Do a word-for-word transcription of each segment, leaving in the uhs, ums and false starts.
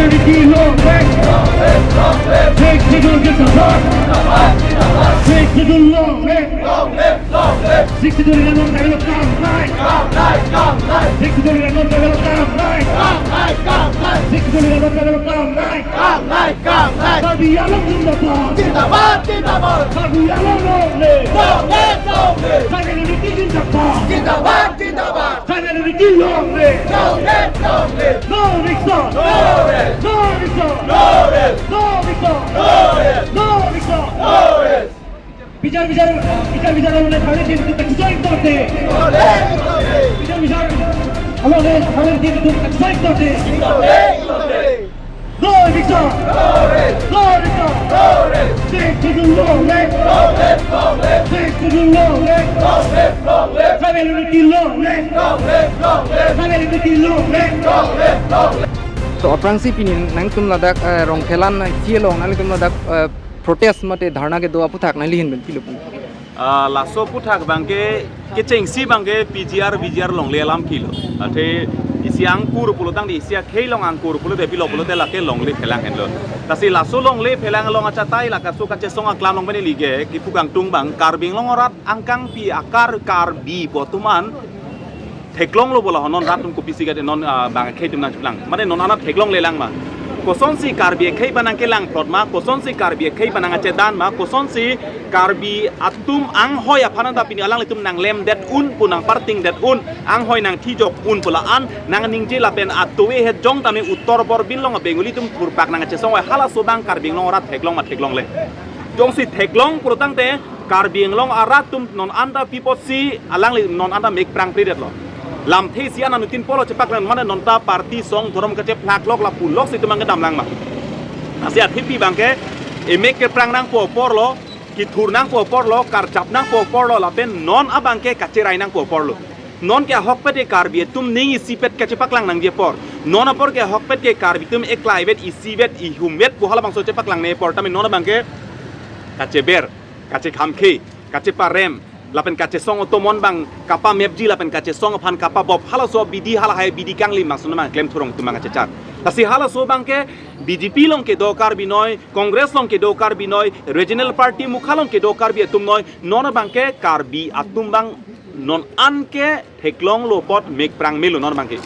Long live! Sixth Schedule zindabad! Sixth Schedule long live! Sixth Schedule inut pen kam nai! Sixth Schedule inut pen kam nai! Sixth Schedule inut pen kam nai! Karbi Anglong zindabad! Zindabad, zindabad! Karbi Anglong long live! Long live, long live! Tribal unity zindabad! Zindabad, zindabad! Tribal unity long live! Long live, long live! No rickshaw! No rest! No rickshaw! No rest! No rickshaw! No rest! No rickshaw! No rest! Bichar, bichar, bichar, bichar, bichar, bichar, bichar, bichar, bichar, bichar, bichar, No rickshaw! No rickshaw! No rickshaw! Sixth Schedule long live! Sixth Schedule long live! Tribal unity long live! Tribal unity long live! So aphrangsi pini nangtum ladak eh, Rongkhelan C along nangtum ladak eh, protest mate dharna kedo aputhak nangli ahin pen pilo pu. Ah, laso aputhak abangke kechengsi abangke P G R, V G R longle alam kilo. Athe isi angkur pulo tangte isi akhei along angkur pulote pilo pulote lake longle phelang henlo. Lasi laso longle phelang along achatai la kaso kachesong aklam along pen ili ke kipu kangtung abang Karbi Anglong arat angkangpi akar Karbi pu atum an theklonglo pu la ho non rat atum kopisi kate non ah, bang akhei atum nangcheplang. Mane non anat theklongle lang ma. Kosonsi Karbi akhei aphan nangkelang plot ma, kosonsi Karbi akhei aphan nangkachedan ma, kosonsi Karbi atum anghoi aphan ta pini alanglitum nanglemdet un pu nangpartingdet un, anghoi nangthijok un pu la-an nangningje lapen atowe het jong tame uttor borbin along a-Bengali atum thurpak nangkachesong oi halaso abang Karbi Anglong arat theklong ma theklongle. Jongsi theklong pulo tangte Karbi Anglong arat atum non anta pi apotsi alangli non anta mek prangpredetlo. Lamthe isi an anuttin pulo chepaklang mane non ta party song dhorom kachephlaklok lapu loksi itum abangke damlang ma. Lasi athe pi abangke emek keprang nangpo aporlo, kethur nangpo aporlo, karjap nangpo aporlo, lapen non abangke kacherai nangpo aporlo. Non ke ahokpet ke Karbi atum ning isipet kachepaklang nangji apor. Non apor ke ahokpet ke Karbi atum eklaivet, isivet, ihumvet pu halabangso chepaklang ne apor tame non abangke kacheber, kachekhamkhe, kacheparem, lapen kachesong atomon abang kapamepji lapen kachesong aphan kapabop halaso abidi halahai abidi kangli abangso non abang klemthurong atum abang kachechar. Lasi halaso abangke B J P along kedo Karbi noi, Congress along kedo Karbi noi, regional party mukha along kedo Karbi atum noi, non abangke Karbi atum abang non anke theklonglo apot mek prang melo non abangke.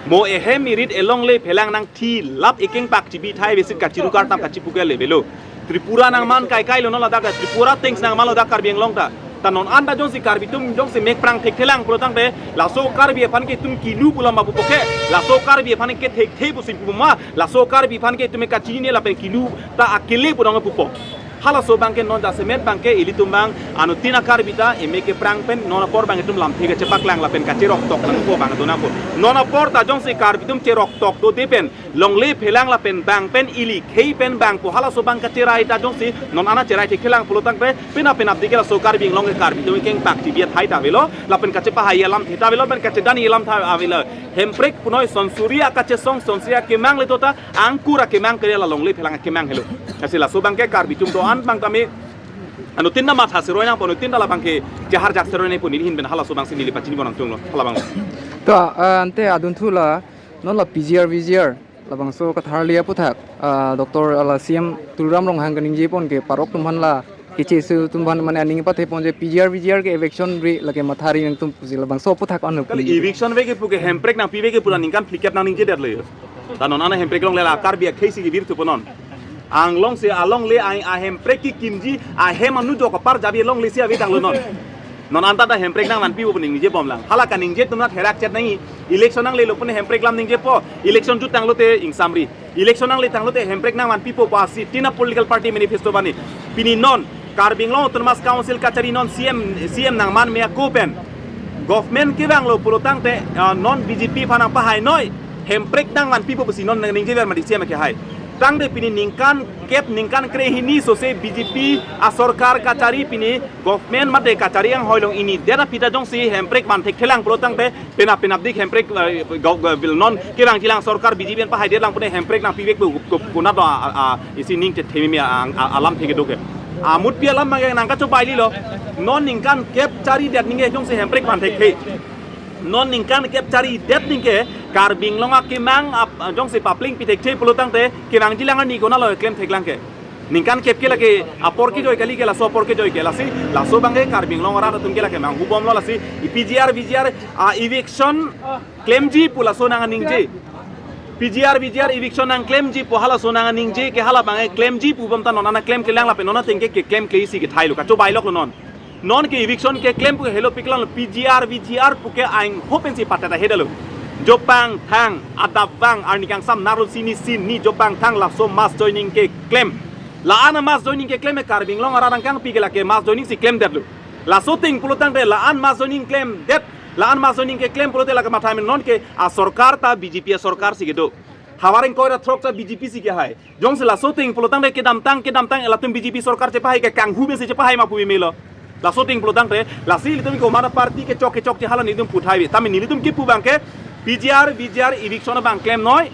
Mo ehem irit elongle phelang nangthilap ekeng pak chibi thai besit kachiru kartam kachipuke le belo. Tripura nangman kaikai lo non ladak, Tripura things nangmanlo dak Karbi Anglong ta. Ta non anta jongsi Karbi atum jongsi mek prang thekthelang pulo tangte laso Karbi aphan ke itum kilu pu la ma pupo ke, laso Karbi aphan ke thekthe pusi pu ma, laso Karbi aphan ke itum kachini lapen kilu ta akele pu dong pupo. Halaso abangke non jasemet abangke ilitum abang anuttin a-Karbi ta emek keprang pen non apor abang itum lamthe kachepaklang lapen kacheroktok nangpo abang do nangpo. Non apor ta jongsi Karbi atum cheroktok dode pen longle phelang lapen bang pen ili khei pen bang pu halaso abang kacherai ta jongsi non anta cherai thekthelang pulo tangte pena pena dike laso Karbi Anglong ke Karbi atum kengpak chibi athai ta avelo lapen kachepahai alamthe ta avelo lapen kachedan alamthe ta avelo. Hemprek punoi sonsuri akachesong sonsuri akemang le tota angkur akemang ke la longle phelang akemang helo. Lasi laso abangke Karbi atum do-an abang tame anuttin ta matha seroi nangpo, anuttin ta labangke chehar jak seroi nangpo, neli ahin pen halaso abangsi neli pachini pon nangtunglo halabang. To ah, ante adunthu la non la P G R V G R labangso katharli aputhak ah, Doctor ala C M Tuliram Ronghang kaningje pon ke parok atum aphan la keche isi atum aphan mane aning pathe pon je P G R V G R ke eviction ri lake mathari nangtum pusi labangso aputhak on. Kali eviction ave ke pu ke hemprek nangpive ke pu la ningkan phlikep nangningjedetlo. Ta non anta hemprek longle la Karbi akhei si kevir thupo non. Anglong si alongle ai ahemprek kekimji ahem anu jok apar jabi longle si ave tanglo non. Non anta ta hemprek nangvanpipo pu ningjebomlang. Hala kaningje atum ta therak chet nangji. Election nanglelo pune hemprek lam ningjepo. Election jutanglote ingsamri. Election nangle tanglote hemprek nangvanpipo pu asi tina political party manifesto bani. Pini non Karbi Anglong Autonomous Council kachari non C M, C M nangman me ako pen government kevanglo pulo tangte ah, non B J P aphan nangpahai noi hemprek nangvanpipo pusi non ningjever mati C M akehai. Tangte pini ningkan kep ningkan krehini sose B J P asorkar kachari pini government mate kachari anghoi along ini dera pita jongsi hemprek van thekthelang pulo tangte pena penap dik hemprek eh, gau- gau- bil non kevangjilang sorkar B J P aphan pahai detlang pune hemprek nangpivek pu pu- punat a- a- isi ning chethe meme a- a- alamthe kedo ke. Amutpi alam abang nangkachobai lilo. Non ningkan kep charidet ningke jongsi hemprek van thekthe. Non ningkan kep chari det ningke Karbi Anglong akemang ap-, jongsi papling pithekthe pulotangte kemangji lang arni konatlo klem theklang ke. Ningkan kep ke lake apor kejoi kali ke, laso apor kejoi ke, lasi laso abangke Karbi Anglong arat atum ke lake manghubomlo, lasi i P G R V G R a eviction klemji pu laso nang ningje. P G R V G R eviction nangklemji pu halaso nang ningje ke, hala abangke klemji pubom ta non ana klemklelang lapen non ateng ke klemkle isi kethailo, kachobailoklo non. Non ke eviction keklem pu ke helopiklang, P G R V G R pu ke aing hopen si patet ahedalo. Jopang thang, adap vang, arni kangsam, narlo sini sini, jopang thang laso mass joining keklem. La-an mass joining keklem ke Karbi Anglong arat angkang pi ke lake mass joining si klemdetlo. Laso ateng pulotangte la-an mass joining klemdet, la-an mass joining keklem pulote lake matha amen, non ke a sorkar ta B J P a sorkar si kedo. Havar ingkoi ra throk ta B J P si kehai. Jongsi laso ateng pulotangte kedamtang, kedamtang elatum B J P sorkar chepahai ke kanghu pensi chepahai ma pu melo. Laso ateng pulotangte, lasi ilitum komat aparty kechok kechokche hala nelitum puthai ave. Tame nelitum kipu abangke P G R V G R eviction abang klemnoi,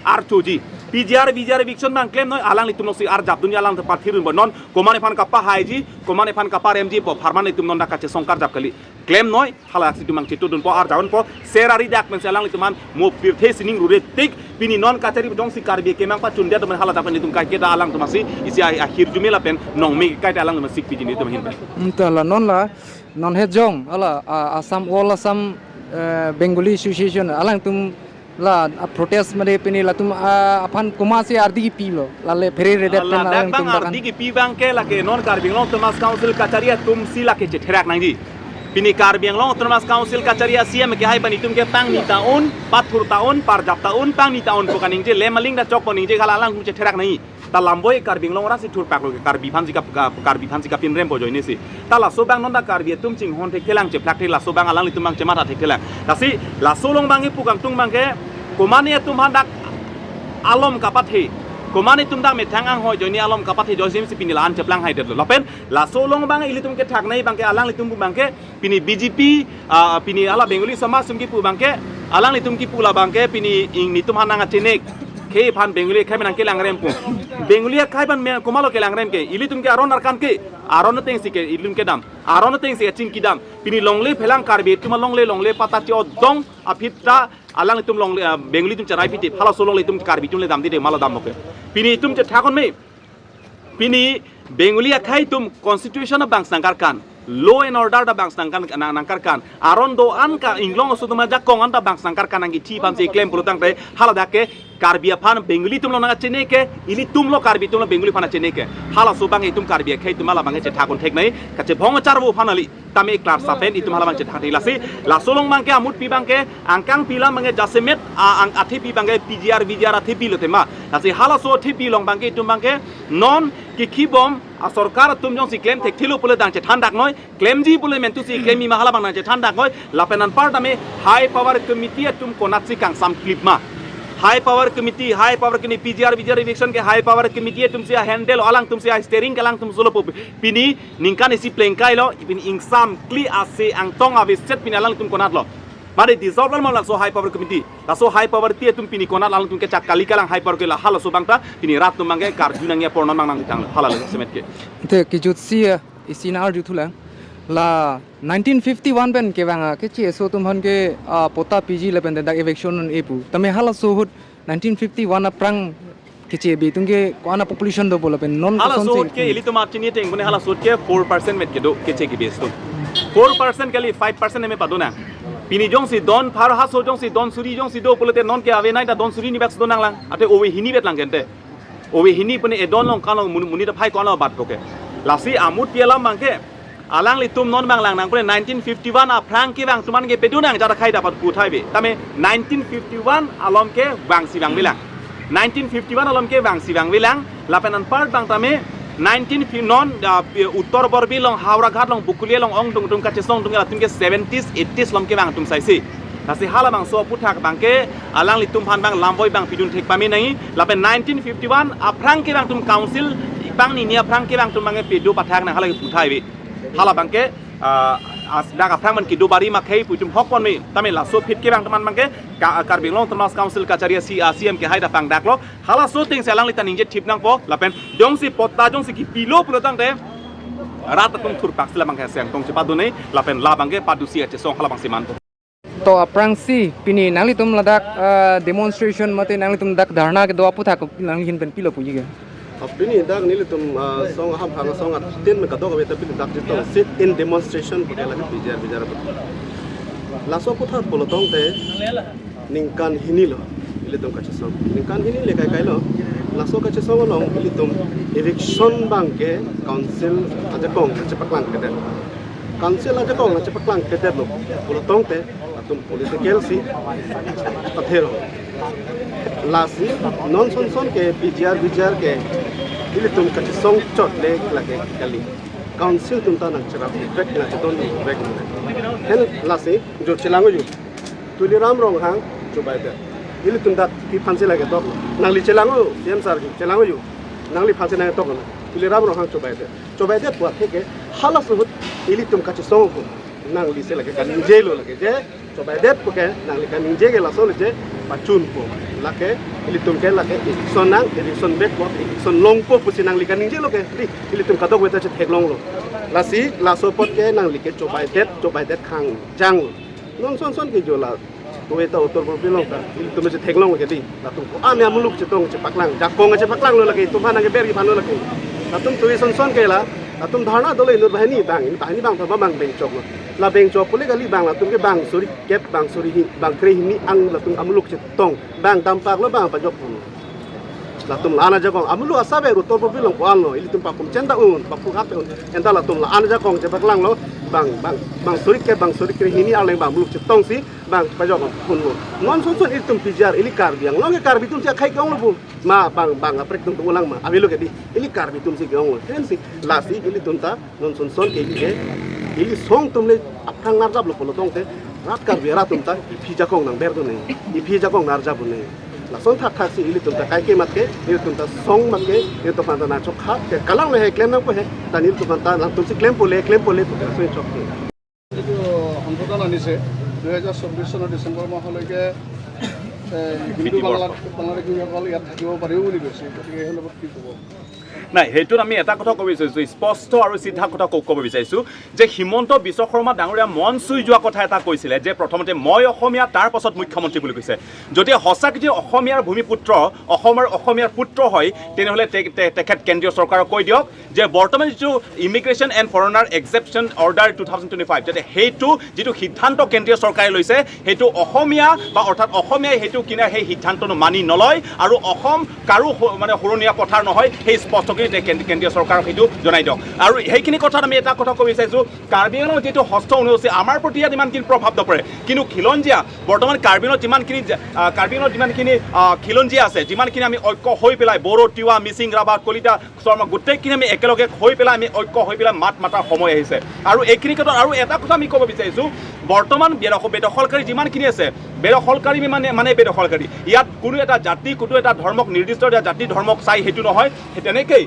archoji. P G R V G R eviction abang klemnoi, alanglitum longsi arjapdunji, alang te pathirun bo non, komat aphan kapahaiji, komat aphan kaparemji pu apharman itum non dak kachesong karjap kali. Klemnoi, halaksi itum nangchetudunpo, arjapdunpo, ser ari dak pensi alanglitum an mo pirthe sining rure tik, pini non kachari jongsi Karbi kemang pachundet atum hala dak pen itum kaiketa alangtum asi, isi a, ahirjume lapen nongme kaita alangtum asik piji nelitum ahin pen. Hmm, ta la non la, non he jong, hala, a, Assam, all Assam, eh, Bengali Association, alangtum la, a, protest made pini latum, a, aphan komatsi ardi kipilo, lale phere redet. Ah, pen ladak alangtum bang dakan ardi kipi abangke lake non Karbi Anglong Autonomous Council kachari atum si lake chetherak nangji. Pini Karbi Anglong Autonomous Council kachari a C E M kehai pen itum ke pangni ta-un, pathur ta-un, parjap ta-un, pangni ta-un pu kaningje, le maling ta chok kaningje, hala alangtum chetherak nangji. Ta lamboi Karbi Anglong arat si thurpaklo ke, Karbi aphan si kap-, kap-, Karbi aphan si kapinrempo ajoine si. Ta laso abang non ta Karbi atum chinghon thekthelang, chephlak the, laso abang alanglitum abang chematha thekthelang. Lasi laso along abang ipu kangtung abangke, komat atum aphan dak alom kapathe, komat atum dak methang anghoi ajoine alom kapathe ajoine si pini la-an cheplang haidetlo. Lapen laso along abang ilitum kethaknei abangke, alanglitum pu abangke, pini B J P, ah, pini hala Bengali Samaj atum kipu abangke, alanglitum kipu la abangke, pini ing netum aphan nang achenek khei aphan Bengali akhei pen nangkelangrem pu. Bengali akhei pen me komatlo kelangrem ke, ilitum ke aron arkan ke, aron ateng si ke ilitum kedam, aron ateng si aching kedam. Pini longle phelang Karbi atum alongle, longle patta che-odong aphi ta alanglitum longle, ah, Bengali atum cherai pitip, halaso alongle itum Karbi atum le damde de, malo dam oke. Pini itum chethakon me. Pini Bengali akhei atum constitution abang nangkarkan, law and order ta abang nangkan, nang, nangkarkan, aron do-an ka inglong aso atum ajakong an ta abang nangkarkan, nangkithi aphan si klem pulotangte, hala dak ke Karbi aphan Bengali atumlo nang achene ke, ilitumlo Karbi atumlo Bengali aphan achene ke. Halaso abang itum Karbi akhei atum hala abang chethakon theknei, kachebhong acharvo aphan kali. Tame klar sapen itum hala abang chethak thek, lasi laso along abangke amutpi abangke angkang pi alam abangke jasemet a, ang athepi abangke P G R V G R athepi lo tema. Lasi halaso athepi along abangke itum abangke non kikhibom a sorkar atum jongsi klem thekthelo pule nang chethan daknoi, klemji pule mentu si klemji ma hala abang nang chethan daknoi, lapen anparta me high power committee atum konatsi kangsam klip ma. High power committee, high power committee, P G R V G R eviction ke high power committee atum si a handle, alangtum si a steering ke alangtum solo pu. Pini ningkan isi plengkailo, pini ingsam kli ase angtong aveset pini alangtum konatlo. Mari dissolve lang ma laso high power committee. Laso high power ti atum pini konat alangtum kechak kali kalang high power ke la halaso abang ta, pini rat atum abangke karju nangji apor non abang nangtanglo. Hala le semet ke. Te kejutsi, eh, isi nang arjuthulang. La nineteen fifty-one pen kevang a, keche aso atum aphan ke, ah, patta piji lapen dak eviction un-e pu. Tame halaso ahut nineteen fifty-one aphrang keche abe atum ke ko-an a population dopo lapen non halaso kosonsi ahut ke ilitum aphan chini ateng pune halaso ahut ke four percent vet kedo keche ke base atum. Four percent kali, five percent eme padona. Pini jongsi don pharo haso jongsi don suri jongsi do pulote non ke avenei ta don suri hini bak do nanglang. Ate ove hini vet lang kente. Ove hini pune edon along kanlo mun-, monit aphai konlo bat poke. Lasi amutpi alam abangke alanglitum non abang lang nang pune nineteen fifty-one aphrang kevang atum an ke pedo nang jara khai dapat puthai ave. Tame nineteen fifty-one alom ke vangsi vangvelang. Nineteen fifty-one alom ke vangsi vangvelang. Lapen anpar abang tame nineteen fi-, non, ah, pi-, Uttar Borbil along, Howraghat along, Bokolia along, ongdung dung kachesong dung latum ke seventies, eighties alom kevang atum saisi. Lasi hala abangso aphuthak abangke alanglitum aphan abang lamboi abang pidun thek pame nangji. Lapen nineteen fifty-one aphrang kevang atum council, ipang nini aphrang kevang atum abangke pedo pathak nang hala ke puthai ave. Hala abangke, ah, as dak aphrang man kedo bari ma khei pu itum hokpon me. Tame laso aphi kevang atum an abangke ka-, Karbi Anglong Autonomous Council kachari a C-, ah, C E M kehai ta pangdaklo. Halaso ateng si alangli ta ningje thip nangpo. Lapen jongsi patta jongsi kipilo pulotangte rat atum thurpak si la abangke aseng tong chepadunei. Lapen la abangke padusi achesong hala abangsi manpo. To aphrangsi pini nanglitum ladak, ah, demonstration mate nanglitum dak dharna kedo aphuthak nangli ahin pen pilo puji ke? Ah, pini dak nelitum, ah, song aham hang song atin me kadokave ta pini dak chetong sit-in demonstration pu ke lake P G R V G R pu. Laso aphuthak pulo tangte ningkan hini lo ilitum kachesong. Ningkan hini le kai kai lo. Laso kachesong along ilitum eviction abang ke council ajakong chepaklang kedet. Council ajakong chepaklang kedet lo pulo tangte atum political si pathero. Lasi non son son ke P G R V G R ke ilitum kachesong chot le lake kali. Council atum ta nangcherap vek nangchedon vek. Hen lasi jo chelang-o ju. Tuliram Ronghang chobaidet. Ilitum dak kephan si lake tok. Nangli chelang-o, C M sir ju chelang-o ju. Nangliphan si nangtok. Tuliram Ronghang chobaidet. Chobaidet pu atheke hala suhut ilitum kachesong pu. Nangli si lake kaningje lo lake je chobaidet pu ke nangli kaningje ke laso le je pachun pu. Lake ilitum ke lake eviction nang, eviction vek pu, eviction longpo pusi nangli kaningje lo ke. Di, ilitum kadokave ta chetheklong lo. Lasi laso apot ke nangli ke chobaidet, chobaidet khangjang lo. Non son son ke jo la. Tuve ta Uttar Purbi along ta ilitum chetheklong ke di. Latum ko-an amuluk chetong chepaklang, jakong chepaklang lo lake, itumphan nangkeber kephan lo lake. Latum tuve son son ke la, latum dharna dolo inut banghini abang, ini banghini abang thoma abang bengchok lo. La bengchok pule kali abang, latum ke bang suri kep, bang suri hi, bang kre hini ang latum amuluk chetong, bang dampak lo, bang pajok pun. Latum la-an ajakong amuluk asap Uttar Purbi along ko-an lo, ilitum papum chen ta un, papum hap ta un. Enta latum la-an ajakong chepaklang lo, bang, bang, bang suri kep, bang suri kre hini arleng bang amuluk chetong si, bang pajok pun lo. Non son son ilitum P G R, ili Karbi Anglong ke Karbi atum si akhei ke-ong lo pu. Ma bang, bang kaprek atum ulang ma. Avelo ke di, ili Karbi atum si ke-ong lo. Hen si, lasi ilitum ta non son son ke ili ke, ili song atum le aphrang nerjap lo pulo tangte, rat Karbi arat atum ta iphi jakong nangber dun nang, iphi jakong nerjap dun nang. Lason thakthak si ilitum ta kaike mat ke, ilitum ta song mat ke, ilitum aphan ta nangchokha ke, kalang le he klem nangpo he, ta ilitum aphan ta nangtum si klempo le, klempo le pu ke lason chok ke. এইটো সংশোধন আনিছে, দুহেজাৰ চৌব্বিছ চনৰ ডিচেম্বৰ মাহলৈকে, এ, হিন্দু বাংলা-, বাংলাদেশীসকল ইয়াত থাকিব পাৰিব বুলি কৈছে, গতিকে সেই লগত কি ক'ব? নাই, সেইটোত আমি এটা কথা ক'ব বিচাৰিছোঁ, স্পষ্ট আৰু চিধা কথা ক-, ক'ব বিচাৰিছোঁ যে হিমন্ত বিশ্ব শৰ্মা ডাঙৰীয়া মন চুই যোৱা কথা এটা কৈছিলে যে প্ৰথমতে মই অসমীয়া, তাৰ পাছত মুখ্যমন্ত্ৰী বুলি কৈছে। যদি সঁচাকৈ যদি অসমীয়াৰ ভূমিপুত্ৰ, অসমৰ অসমীয়াৰ পুত্ৰ হয়, তেনেহ'লে তে-, তে-, তেখেত কেন্দ্ৰীয় চৰকাৰক কৈ দিয়ক যে বৰ্তমান যিটো Immigration and Foreigner Exemption Order two thousand twenty five, যাতে সেইটো যিটো সিদ্ধান্ত কেন্দ্ৰীয় চৰকাৰে লৈছে, সেইটো অসমীয়া বা অৰ্থাৎ অসমীয়াই সেইটো কিনা সেই সিদ্ধান্তটো মানি নলয় আৰু অসম কাৰো হ-, মানে শৰণীয়া পথাৰ নহয়, সেই স্পষ্টকৈ তে-, কেন্দ্ৰ-, কেন্দ্ৰীয় চৰকাৰক সেইটো জনাই দিয়ক। আৰু সেইখিনি কথাত আমি এটা কথা ক'ব বিচাৰিছোঁ, কাৰ্বি আংলঙৰ যিটো ষষ্ঠ অনুসূচী আমাৰ প্ৰতি ইয়াত ইমানখিনি প্ৰভাৱ নপৰে, কিন্তু খিলঞ্জীয়া বৰ্তমান কাৰ্বি আংলঙত যিমানখিনি জা-, আহ, কাৰ্বি আংলঙত যিমানখিনি, আহ, খিলঞ্জীয়া আছে, যিমানখিনি আমি ঐক্য হৈ পেলাই বড়ো, তিৱা, মিচিং, ৰাভা, কলিতা, শৰ্মা গোটেইখিনি আমি একেলগে হৈ পেলাই আমি ঐক্য হৈ পেলাই মাত মাতাৰ সময় আহিছে। আৰু এইখিনি ক্ষেত্ৰত আৰু এটা কথা আমি ক'ব বিচাৰিছোঁ, বৰ্তমান বেদখ-, বেদখলকাৰী যিমানখিনি আছে, বেদখলকাৰী মানে, মানে বেদখলকাৰী। ইয়াত কোনো এটা জাতি, কোনো এটা ধৰ্মক নিৰ্দিষ্ট এটা জাতি ধৰ্মক চাই সেইটো নহয়। সেই তেনেকেই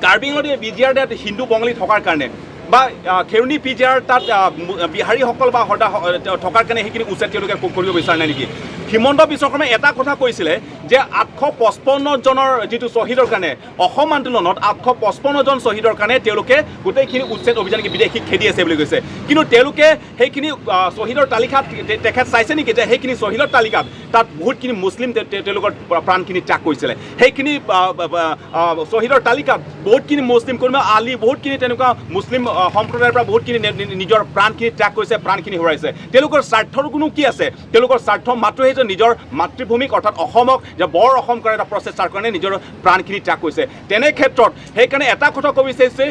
কাৰ্বি আংলঙত এই পি জি আৰ তাত হিন্দু বঙালী থকাৰ কাৰণে বা, আহ, খেৰণি পি জি আৰ তাত, আহ, মু-, বিহাৰীসকল বা হৰ্দা হ-, থকাৰ কাৰণে সেইখিনি উচ্ছেদ তেওঁলোকে ক-, কৰিব বিচৰা নাই নেকি? হিমন্ত বিশ্ব শৰ্মাই এটা কথা কৈছিলে যে আঠশ পঁচপন্ন জনৰ যিটো শ্বহীদৰ কাৰণে, অসম আন্দোলনত আঠশ পঁচপন্ন জন শ্বহীদৰ কাৰণে তেওঁলোকে গোটেইখিনি উচ্ছেদ অভিযান বিদেশী খেদি আছে বুলি কৈছে। কিন্তু তেওঁলোকে সেইখিনি, আহ, শ্বহীদৰ তালিকাত তে-, তেখেত চাইছে নেকি যে সেইখিনি শ্বহীদৰ তালিকাত তাত বহুতখিনি মুছলিম তে-, তে-, তেওঁলোকৰ প্ৰা-, প্ৰাণখিনি ত্যাগ কৰিছিলে? সেইখিনি, আহ, আহ, আহ, শ্বহীদৰ তালিকাত বহুতখিনি মুছলিম, কোনোবা আলী, বহুতখিনি তেনেকুৱা মুছলিম, আহ, সম্প্ৰদায়ৰ পৰা বহুতখিনি নি-, নি-, নিজৰ প্ৰাণখিনি ত্যাগ কৰিছে, প্ৰাণখিনি হেৰুৱাইছে। তেওঁলোকৰ স্বাৰ্থৰ কোনো কি আছে? তেওঁলোকৰ স্বাৰ্থ মাত্ৰ সেইটো নিজৰ মাতৃভূমিক অৰ্থাৎ অসমক যে বৰ অসম কৰাৰ এটা প্ৰচেষ্টাৰ কাৰণে নিজৰ প্ৰাণখিনি ত্যাগ কৰিছে। তেনে ক্ষেত্ৰত সেইকাৰণে এটা কথা ক'ব বিচাৰিছে,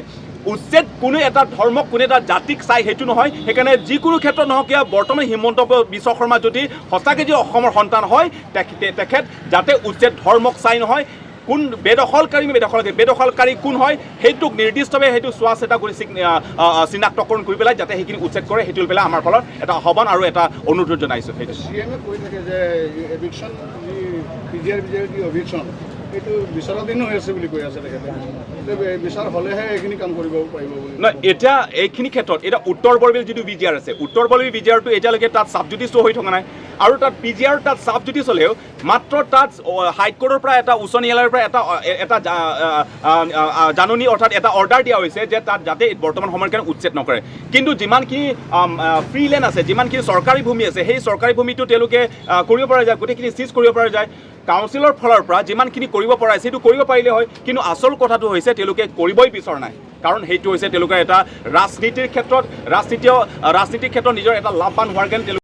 উচ্ছেদ কোনো এটা ধৰ্মক, কোনো এটা জাতিক চাই সেইটো নহয়। সেইকাৰণে যিকোনো ক্ষেত্ৰত নহওক কিয়, বৰ্তমান হিমন্ত ব-, বিশ্ব শৰ্মা যদি সঁচাকৈ যদি অসমৰ সন্তান হয়, তেখ-, তে-, তেখেত যাতে উচ্ছেদ ধৰ্মক চাই নহয়, কোন বেদখলকাৰী নে বেদখলকাৰী, বেদখলকাৰী কোন হয়, সেইটোক নিৰ্দিষ্টভাৱে সেইটো চোৱা চিতা কৰি চিক-, আ, আ, আ, চিনাক্তকৰণ কৰি পেলাই যাতে সেইখিনি উচ্ছেদ কৰে, সেইটো পেলাই আমাৰ ফালৰ এটা আহ্বান আৰু এটা অনুৰোধ জনাইছোঁ। সেইটো চি এমে কৈ থাকে যে এভিকশ্যন, যি পি জি আৰ, পি জি আৰ যি এভিকশ্যন, এইটো বিচাৰাধীন হৈ আছে বুলি কৈ আছে তেখেতে। এতিয়া বি-, বিচাৰ হ'লেহে এইখিনি কাম কৰিব পাৰিব বুলি। নহয়, এতিয়া এইখিনি ক্ষেত্ৰত এতিয়া উত্তৰ বৰবিল যিটো বি জি আৰ আছে, উত্তৰ বৰবিল বি জি আৰটো এতিয়ালৈকে তাত ছাবজুডিচো হৈ থকা নাই। আৰু তাত পি জি আৰ তাত চাফ জুডিচ হ'লেও মাত্ৰ তাত অ, হাইকোৰ্টৰ পৰা এটা উচ্চ ন্যায়ালয়ৰ পৰা এটা অ, এ- এটা জা- আ, আ, আ, আ, জাননী অৰ্থাৎ এটা অৰ্ডাৰ দিয়া হৈছে যে তাত যাতে বৰ্তমান সময়ৰ কাৰণে উচ্ছেদ নকৰে। কিন্তু যিমানখিনি আম, আ, ফ্ৰী লেণ্ড আছে, যিমানখিনি চৰকাৰী ভূমি আছে, সেই চৰকাৰী ভূমিটো তেওঁলোকে আ, কৰিব পৰা যায়, গোটেইখিনি চিজ কৰিব পৰা যায়। কাউন্সিলৰ ফালৰ পৰা যিমানখিনি কৰিব পৰা আছে সেইটো কৰিব পাৰিলে হয়, কিন্তু আচল কথাটো হৈছে তেওঁলোকে কৰিবই বিচৰা নাই। কাৰণ সেইটো হৈছে তেওঁলোকৰ এটা ৰাজনীতিৰ ক্ষেত্ৰত ৰাজনীতিয় ৰাজনীতিৰ ক্ষেত্ৰত নিজৰ এটা লাভৱান হোৱাৰ কাৰণে তেওঁলোকে